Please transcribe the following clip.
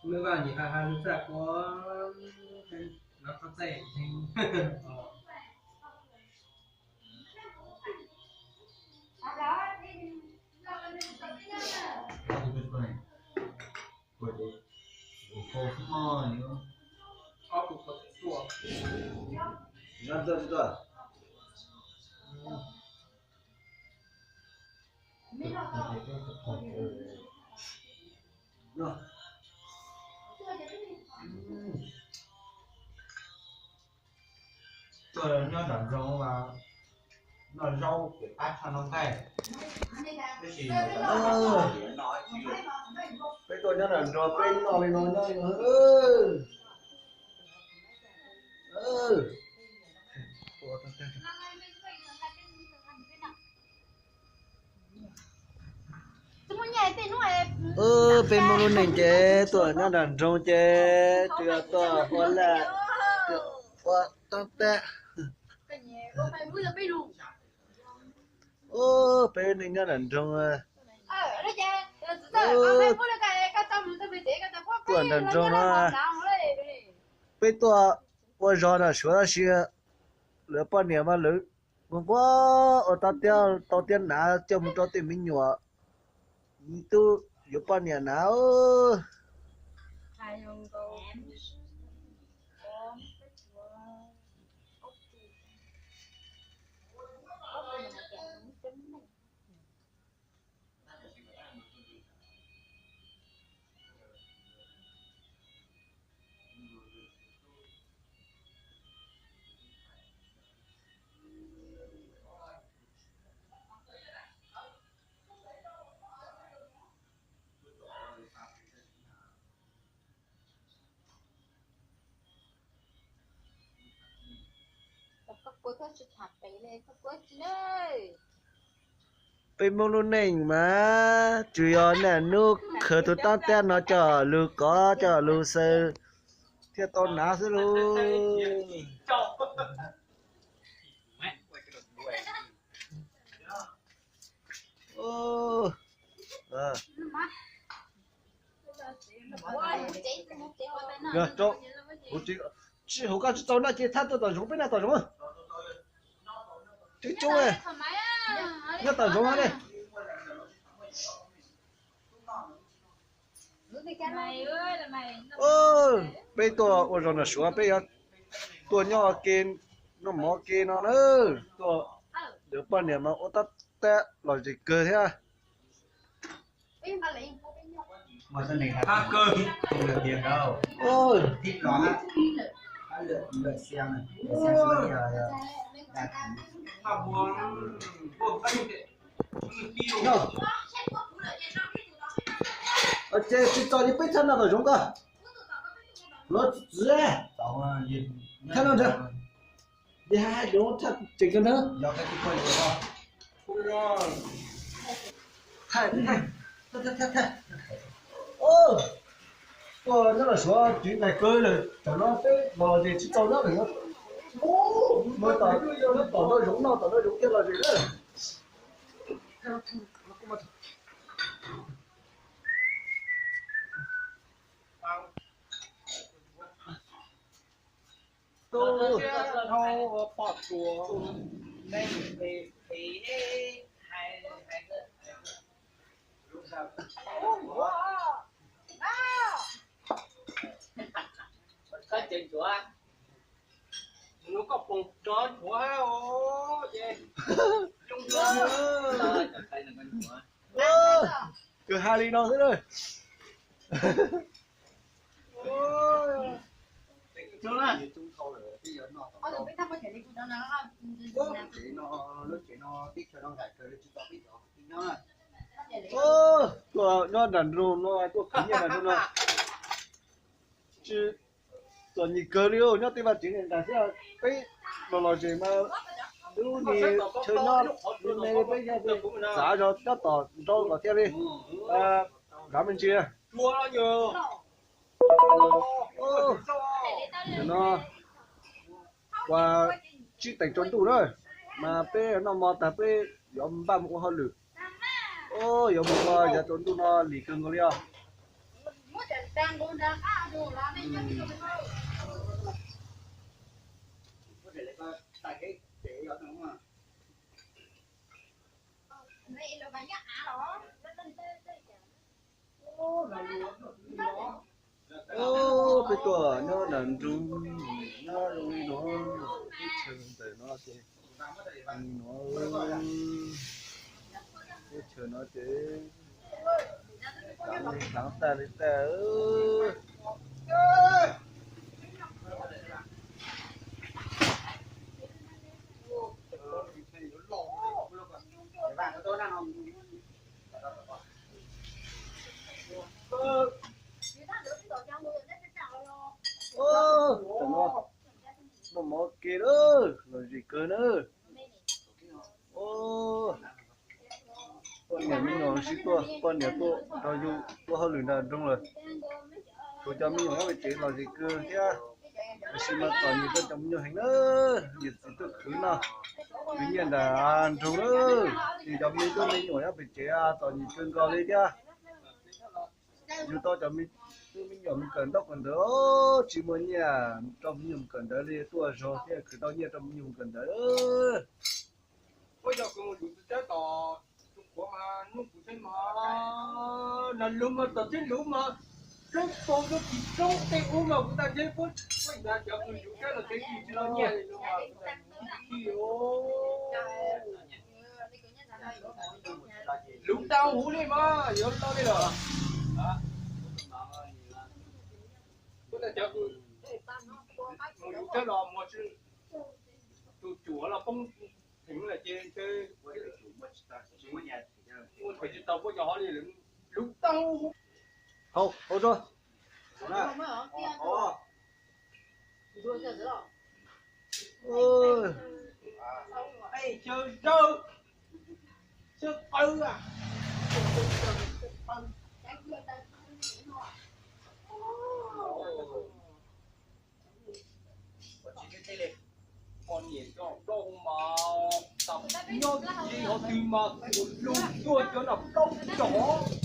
Nws vaj nyi ha ha lub txaj kuv no qhov txaij heev. Tuaj nyob nram nroog mas noj zaub pem qab tshaj noj nqaij. Tab sis peb tuaj nyob nram nroog peb noj li no nyob. Peb Hmoob lub neej ces tuaj nyob nram nroog ces tsuas yog tuaj ua laj, ua tob tab. Peb neej nyob nram nroog, tuaj nram nroog no, peb tuaj ua zog nram Suav tab sis lawv poj niam mas lawv nquag nquag ua tob tab tau tiab nav coj mus rau tej me nyuam, tub yuav poj niam nav. Peb Hmoob lub neej mas tsuas yog niaj hnub khwv tus tob tab no coj lug kov coj lug xaws thiaj tau nav xwb lauj. Tsis hauv koj tsis txaus noj ces thab tuaj tom zoov peb noj tom zoov. Coob coob, nyob tom zoov ne. Peb tuaj ua zog nram Suav peb yuav tuaj nyob ua ke, noj mov ke no na. Tuaj yuav poj niam mas ua tab tab lom zem kawg thiab. Ces tsis txaus ces peb thaj noj tom zoov koj. Los txwv thaj no ntag. Ces hais hais zoov thaj tseem kawg ntag. Tuaj nyob los Suav tiv ntais kawg lawm, tam no peb los zem tsis txaus nyob lawm. Mus tom no zoov noj tom no zoov thiaj los zem na. Kwv ha li no xwb na. Lub tsev no, lub tsev no teb chaws no nqaim kawg li, tsis tau peb cov kwv tij nyob. Tuaj nyob nram nroog no, tuaj khwv nyiaj nram nroog no. Tsis txom nyem kawg li, nyob tej vaj tsev nqaim xwb. Peb los los zem mas lub niag chaw nyob li peb yog txav zog cov tom nrau los thiaj li nrad me ntsis. No ua tsib teev tsaus ntuj na, mas peb noj hmo tag peb yuav npaj mus ua hauj lwm. Yuav mus ua yav tsaus ntuj no lim kawg nkaus li os. Peb tuaj nyob nram nroog, nyob zoo li no, teb chaws ntawm no ces, no, teb chaws no ces, txav li txav, tag li tag. Tam no noj mov ke lawm, lom zem kawg na. Poj niam me nyuam sib tuaj, poj niam tuaj nrog yus ua hauj lwm nram nroog lawm. Tshuav cov me nyuam nyob pem tsev lom zem kawg thiab. Tab sis mas txom nyem rau cov me nyuam heev na, niam txiv tuaj khwv noj, khwv nyiaj nram nroog na. Ces cov me tub me nyuam nyob pem tsev txom nyem kawg nkaus li thiab. Yug tau cov me tub me nyuam mus kawm ntaub kawm ntawv, tsis muaj nyiaj rau me nyuam mus kawm ntawv li, tuaj zog thiaj khwv tau nyiaj rau me nyuam mus kawm ntawv. Ua yog kuv mus yuav tus tsab tom tus qhuav mas nug kuv thiab mas, nas lus mas tom tib lus mas poob paug rau tim roob tej ub mas kuv tag nrho puab, puab cov kws yuav tsab los tsev kws tsis los nyiaj li no mas kuv tag nrho. Lus tau huv li mas yuav tau li los. Kuv tag nrho mus yuav tsab los muag tsi, tus cuam los poob theem lawm ces ntshe muaj theem tsis tau puab cov hov li lawm. Lus tau huv. Hau, hau tso. Chaw zawg, chaw qawg a. Poj niam coj plaub hau mas, nyob tsis hov twg mas kuv lug tuaj cov no plaub cov.